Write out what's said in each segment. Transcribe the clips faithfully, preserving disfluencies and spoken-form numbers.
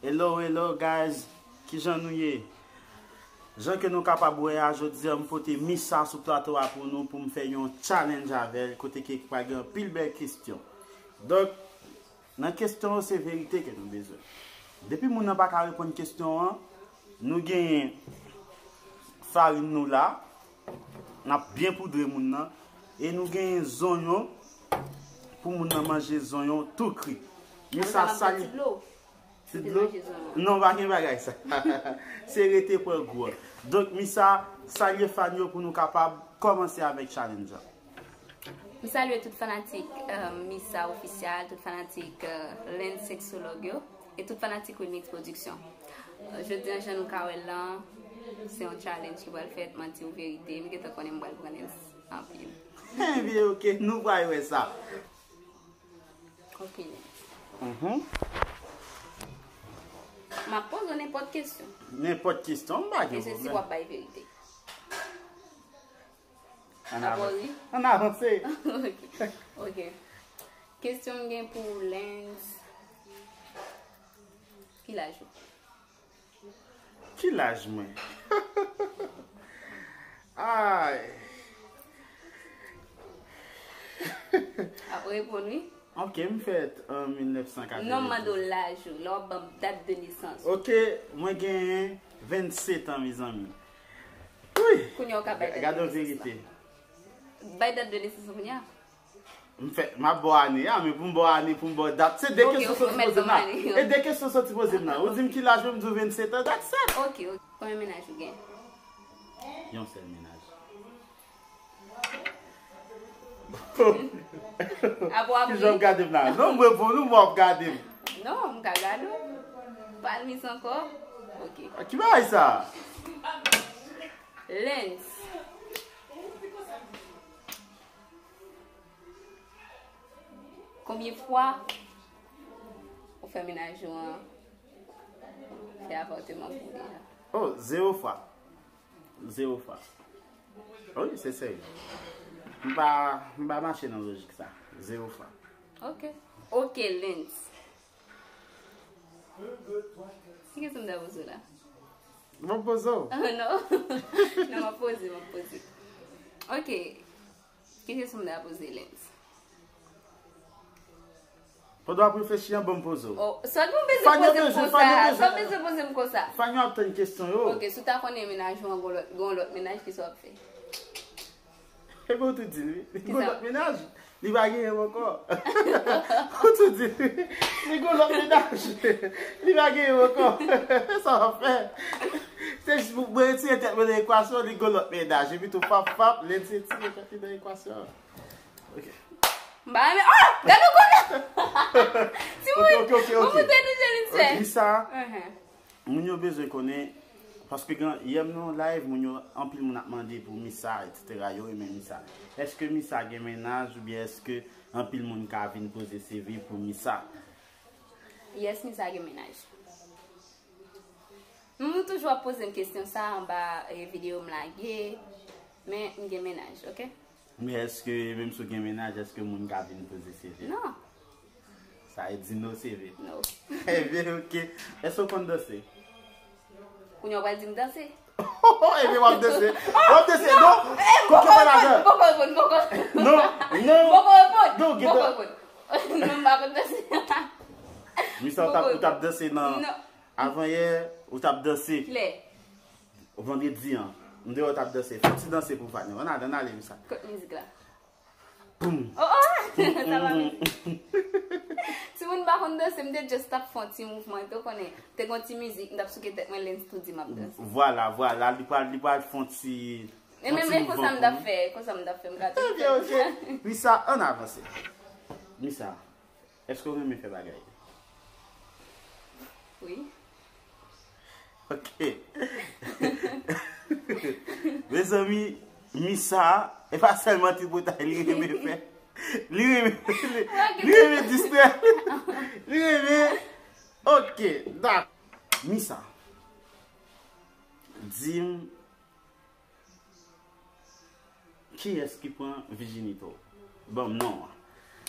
Hello, hello guys, kijan nou ye? Jan ke nou kapab wè a, jodi a m pote Missa sou plato a pou nou, pou m fè yon challenge avè l, kote ke pral gen anpil bèl kesyon. Donk, nan kesyon yo, se verite ke nou bezwen. Depi moun nan pa ka reponn kesyon an, nou genyen farin nou la, n ap byen poudre moun nan, e nou genyen zonyon pou moun nan manje zonyon tou kri. Missa, sa li. Ti dlo? Non, pa gen bagay sa. Se rete pran gou an. Donk, Missa, salye fan yo pou nou kapab kòmanse avèk challenge an. M salye tout fanatik, euh, Missa Official, tout fanatik, euh, Lens Sexologue yo, e tout fanatik Remix Production. Euh, jodi an, jan nou ka wè l lan, se yon challenge ki pral fèt, m ap di w verite, m gentan konnen m pral pran Lens anpil. Ebyen, ok, nou pral wè sa. Ok, Lens. Mhm. M ap poze w nenpòt kesyon. Nenpòt kesyon, m pa gen pwoblèm. E se si w ap bay verite. Ann avanse. Ann avanse. Ok. Ok. Kesyon m gen pou ou, Lens. Ki laj ou? Ki laj mwen? Ay. Ap reponn, wi. Ok, m fèt an mil nèf san katrevendiz. Non, m mande w laj ou. Lè w ap ban m dat de nesans ou. Ok, mwen genyen vennset an, mezanmi. Wi! Kounye a w ka bay dat de nesans la. Gade yon verite. Bay dat de nesans ou kounye a. M fè, m ap ba w ane a, men pou m ba w ane, pou m ba w dat, se de kesyon soti poze m nan. E de kesyon soti poze m nan. Ou di m ki laj mwen, m di w vennset an, that's it. Ok, ok. Konbyen mennaj ou gen? Yon sèl mennaj. Apre w ap ri. Kijan w ap gade m la? Non, m reponn ou, men w ap gade m. Non, m ka gade w. Palmis ankò. Ok. Ki bagay sa? Lens. Konbyen fwa ou fè mennaj ou an fè avòteman pou ou deja? Oh, zewo fwa. Zewo fwa. Wi, se serye. M pa, m pa mache nan lojik sa. Zewo fwa. Ok. Ok, Lens. Ki kesyon m ta poze w la? M ap poze w. Ah, non. Non, m ap poze, m ap poze. Ok. Ki kesyon m ta poze, Lens? Pandan w ap reflechi an, ban m poze w. Oh, sa w bezwen poze m konsa? Sa w bezwen poze m konsa? Fan yo ap tann kesyon yo. Ok, si w ta konnen mennaj ou an gon lòt, gon lòt mennaj, kisa w ap fè? Ebyen, ou tou di l, wi. Li gon lòt mennaj, li pa genyen m ankò. Ou tou di l, wi. Li gon lòt mennaj, li pa genyen m ankò. Sa w ap fè? Se jis pou mwen retire tèt mwen nan ekwasyon, li gon lòt mennaj. Epi tou, fap, fap, lè l retire tèt li nan ekwasyon. Ok. M pa renmen. Oh! Gade yon kote! Timoun, ok, ok, ok, ok. Ou moute nou jan li fè. Ok, Missa, moun yo bezwen konnen, paske gen, yè m nan yon live, moun yo, anpil moun ap mande pou Missa, etsetera. Yo renmen Missa. Èske Missa gen mennaj oubyen èske anpil moun ka vin poze C V pou Missa? Yes, Missa gen mennaj. Nou toujou ap poze m kesyon sa anba, eh, videyo m lage, men m gen mennaj, ok? Men èske, menm si w gen mennaj, èske moun ka vin poze C V? Non. Sa e di no C V? No. Ebyen, ok. Èske w konn danse? Kounye a w pral di m danse? Ebyen, w ap danse. W ap danse, non? Eh, m poko reponn, m poko reponn, m poko reponn. Non, non. M poko reponn, m poko reponn. Non, m pa konn danse. Missa, ou t ap, ou t ap danse nan, non. Avanyè, ou t ap danse. Kilè? Vandredi an. M te wè w t ap danse. Fè yon ti danse pou patnè w. Ann ale, ann ale, Missa. Kot mizik la? Poum! Oh, oh! Sa pa mizik. Timoun pa konn danse, m te just t ap fè yon ti mouvman, ou konnen. Te gon ti mizik, m t ap souke tèt mwen, Lens tou di m ap danse. Vwala, vwala, li pral, li pral fè yon ti, yon ti mouvman pou nou. E menm, e konsa m t ap fè, konsa m t ap fè, m ka toujou fè konsa. Ebyen, ok. Missa, ann avanse. Missa. Èske w renmen fè bagay? Wi. Ok. Mezanmi, Missa, e pa sèlman tripotay li renmen fè. Li renmen, li, li renmen distrè. Li renmen. Ok, dak. Missa, di m Kiyès ki pran vijinite w? Ban m non an.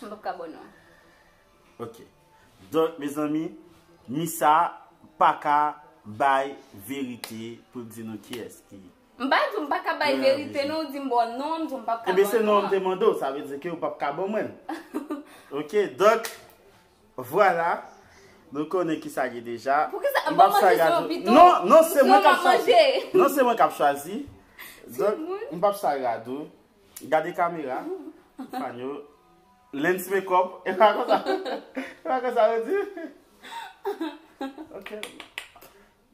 M p ap ka ba w non an. Ok. Donk, mezanmi, Missa pa ka bay verite pou l di nou kiyès ki. M pa di w m pa ka bay verite, non, w di m bon non, m di w m p ap ka ban non an. Ebyen, se non an m te mande w, sa vle di ke w p ap ka ban mwen l. Ok, donk, vwala. Nou konnen ki sa ye deja. Poukisa? M p ap sa gade. Non, non, se mwen k ap chwazi. Non, se mwen k ap chwazi. Donk, m p ap sa gade. Gade kamera. Fanyo. Lens makeup. E pa konsa. E pa konsa yo di. Ok.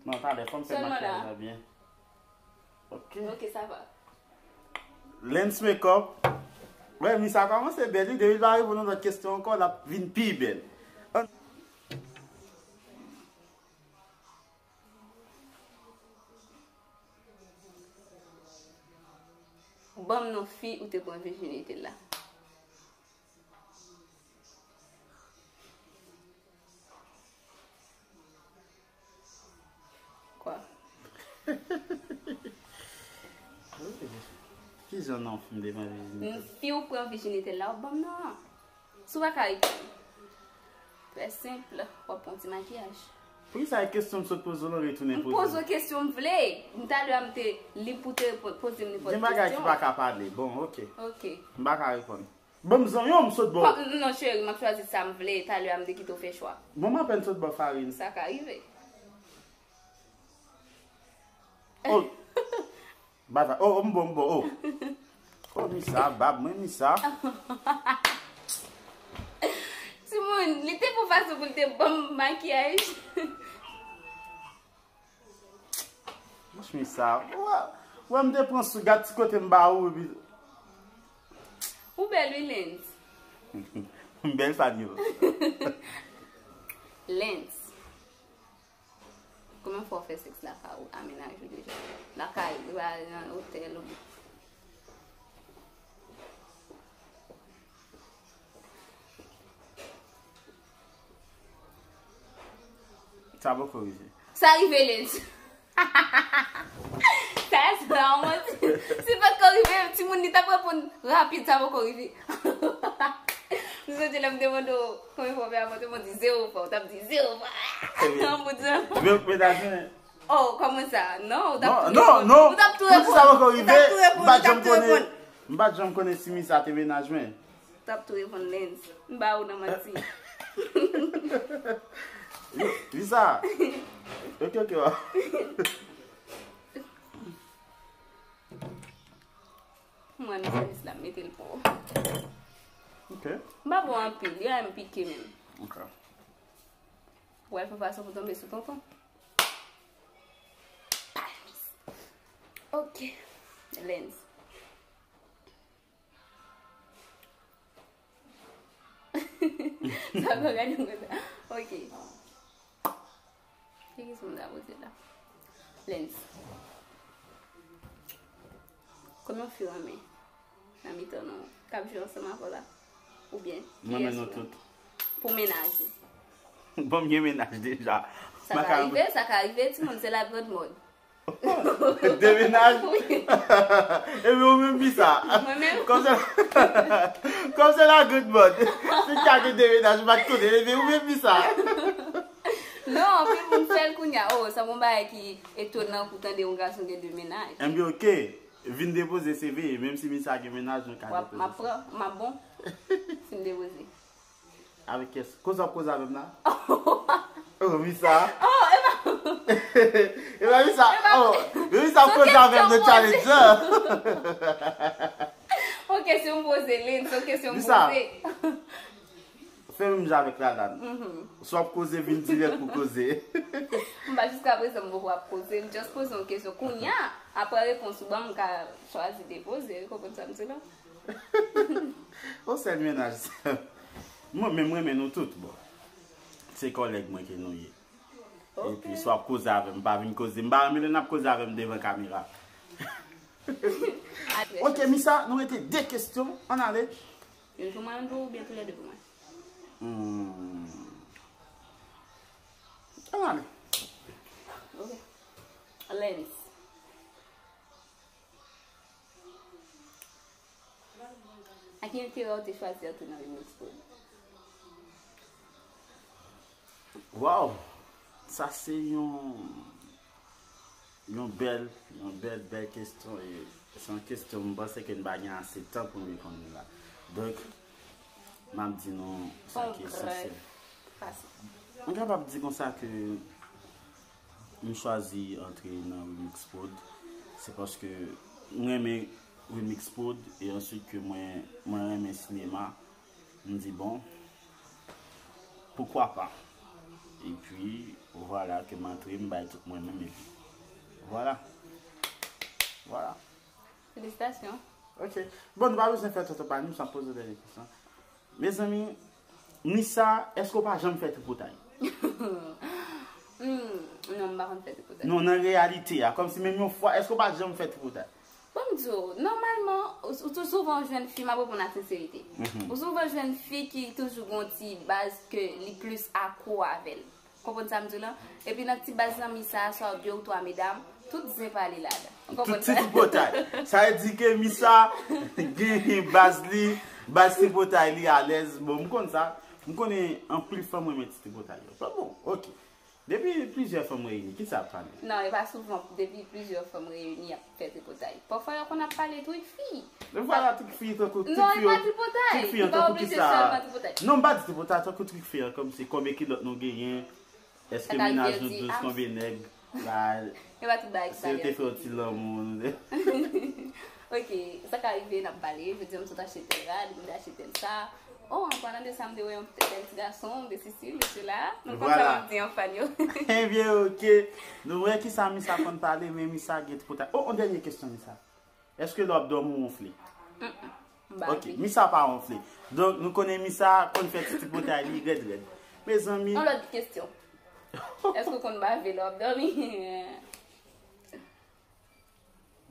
Non, talè, fò m fè makyaj la byen. Ok. Ok, sa va. Lens makeup. Wè, Misa kòmanse bèl, wi. Depi l pa reponn yon lòt kesyon ankò, l ap vin pi bèl. Ban m non fi ou te pran vijinite l la. Kwa? Ki jan non fi m te pran vijinite? Fi ou pran vijinite l la, w ap ban m non an. Si w pa ka reponn, trè senp, w ap pran ti makiyaj. Poukisa e kesyon m sot poze w lan retounen poze? M poze w kesyon m vle. M talè a m te lib pou te repo-, poze m nenpòt kesyon. Gen bagay ki pa ka pale. Bon, ok. Ok. M pa ka reponn. Ban m zanyon, m sot ba w. Non, cheri, m ap chwazi sa m vle. Talè a m te kite w fè chwa. Bon, m apèn sot ba w farin. Sa ka rive. Oh. Baba, oh, oh, m bon, m bon, oh. Oh, Misa, bab mwen, Misa. Timoun, li te pran fason pou l te ban m makiyaj. Mouch Misa, wè, wè m te pran sou gad ti kote m ba ou, epi. Ou bèl, wi, Lens. M bèl, Fanyo. Lens. Kòman fè w fè sèks lakay ou, amenaje w deja? Lakay ou, pa nan otèl ou. Sa poko rive. Sa rive, Lens. Sa, sa, mwen di, si l pa t ko rive, timoun li t ap reponn rapid, sa poko rive. M sonje lè m te mande w konbyen fwa w fè avòtman, w di zewo fwa, w t ap di zewo fwa. Ebyen, an bout zan. Ebyen, ou k menaj mwen? Oh, kòman sa? Non, ou t ap tou reponn. Non, non, non. Ou t ap tou reponn. Ou di sa poko rive, m pa t janm konnen, m pa t janm konnen si Misa te menaj mwen. T ap tou reponn Lens. M ba ou nan manti. Yo, Misa. Ok, ok, wa. Mwen, m sèvis la, mete l pou ou. Ok. M pa bon anpil, yo, m pike menm. Ok. Ou al fè fason pou tonbe sou tonton. Ok. Lens. Sa pa gade m konsa. Ok. Ki kesyon m ta poze la? Lens. Konbyen fi w renmen nan mitan nou k ap jwe ansanm avè w la? Oubyen, kiyès ou renmen? M renmen nou tout. Pou menaj ou? Bon, m gen menaj deja. Sa ka rive, sa ka rive, timoun, se la grande mode. De menaj? Wi. Epi ou menm Misa? Mwen menm? Kòm se la, kòm se la grande mode. Si m ka gen de menaj, m pa t konnen. Epi ou menm Misa? Non, anpil moun fè l kounye a. Oh, sa bon bagay ki etonan pou tande yon gason gen de menaj. Enben, ok. Vin depoze C V, menm si Misa gen menaj, nou ka depoze. M ap pran, m ap bon. Si m depoze. Avèk kiyès? Koz w ap koze avè m la? Oh, Misa. Oh, e pa. E pa Misa. Oh, men Misa ap koze avè m nan challenge lan. Ok, se yon poze, Lens, ok, se yon poze. Fè menm jan avèk Lalann. Si w ap koze, vin dirèk pou koze. M pa jiska prezan m poko ap koze, m just poze yon kesyon. Kounye a, apre repons ou ban m, m ka chwazi depoze, ou konprann sa m di la? Yon sèl menaj. Mwen menm, m renmen nou tout, bon. Se kòlèg mwen ke nou ye. Ok. Epi, si w ap koze avè m, pa vin koze. M pa renmen lè n ap koze avè m devan kamera. Ok, Misa, nou rete de kesyon. Ann ale. Youn pou mwen, youn pou ou, oubyen toulède pou mwen? Hmm. Ann ale. Ok. Lens. A ki enterè w te chwazi antre nan Remix Prod? Waw! Sa se yon yon bèl, yon bèl, bèl kesyon. E se yon kesyon m panse ke n pa gen ase tan pou n reponn li la. Donk, m ap di nou sa ki esansyèl. M kapab di konsa ke m chwazi antre nan Remix Prod, se paske m renmen Remix Prod e answit ke mwen, mwen renmen sinema. M di, bon, poukwa pa? Epi, vwala ke m antre, m bay tout mwen menm, epi vwala. Vwala. Felisitasyon. Ok. Bon, nou pa bezwen fè twòp twòp pale, m sa poze dènye kesyon. Mezanmi, Misa, èske w pa janm fè tripotay? Hmm, non, m pa konn fè tripotay. Non, nan reyalite a, kòmsi menm yon fwa, èske w pa janm fè tripotay? Bon, m di w, nòmalman, ou, ou tou souvan jwenn fi, m ap reponn ak senserite. Ou souvan jwenn fi ki toujou gon ti baz ke li plis akwo avè l. Konprann sa m di w lan? Epi nan ti baz nan Misa, swa de ou twa medam, tout zen pale ladan. Ou Tout konprann ti sa? Tripotay. Sa vle di ke Misa gen baz li, baz tripotay li alèz. Bon, m konn sa. M konnen anpil fanm renmen ti tripotay yo. Bon, ok. Depi plizyè fanm reyini, kisa ap pale? Non, e pa souvan depi plizyè fanm reyini y ap fè tripotay. Pafwa yo konn ap pale trik fi. Men vwala, trik fi tankou trik Non, fi e yo. Pa tripotay. Trik fi Li an pa tankou oblije kisa? Sèlman tripotay. Non, m pa di tripotay tankou trik fi an, kòmsi konbyen kilòt nou genyen? Èske Sa ka menaj vle nou di, dous, ah. Konbyen nèg la? E pa tout bagay ki Si yo te pale. Fè yon ti lanmou, nou te Ok, sa ka rive, n ap pale, jodi a m sot achte tèl rad, m te achte tèl sa. Oh, an palan de sa, m te wè yon bèl ti gason, de sesi, de sela. Nou konn sa Vwala. M ap di an fan yo. Ebyen, ok. Nou wè kisa Misa konn pale, men Misa gen tripotay. Oh, yon dènye kesyon, Misa. Èske lè w ap dòmi ou wonfle? M bave. Ok, Misa pa wonfle. Donk, nou konnen Misa konn fè ti tripotay li rèd rèd. Mezanmi, Yon lòt kesyon. Èske w konn bave lè w ap dòmi?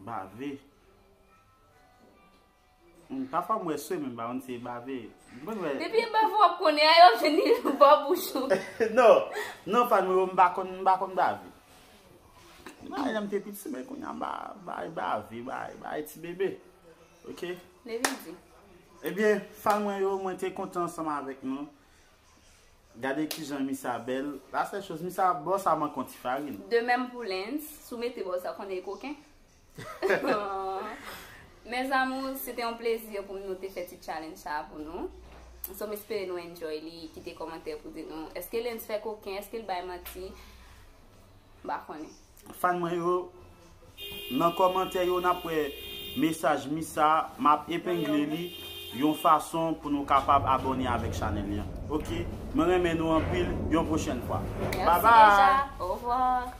Bave. Hmm, pafwa m wè swe, men m pa konn si e bave. M konn wè. Depi e bave w ap konnen, a yo vini bò bouch ou. Non, non, fan mwen yo, m pa konn, m pa konn bave. Bagay la m te piti, men kounye a m ba, bay bave, bay, bay ti bebe. Ok? Leve di. Ebyen, fan mwen yo, mwen te kontan ansanm avèk nou. Gade kijan Misa bèl. La sèl choz, Misa bò sa manke yon ti farin. De menm pou Lens, si w mete bò sa, w konnen e koken. Mes amours, se te yon plezi pou nou te fè ti challenge sa a pou nou. So, m espere nou enjoy li, kite kòmantè pou di nou, èske Lens fè koken, èske l bay manti? M pa konnen. Fan mwen yo, nan kòmantè yo, n ap wè mesaj Misa, m ap epengle li yon fason pou nou kapab abòne avèk chanèl li an. Ok? Mwen renmen nou anpil, yon pwochèn fwa. Mèsi Bye bye! Deja. Au revoir.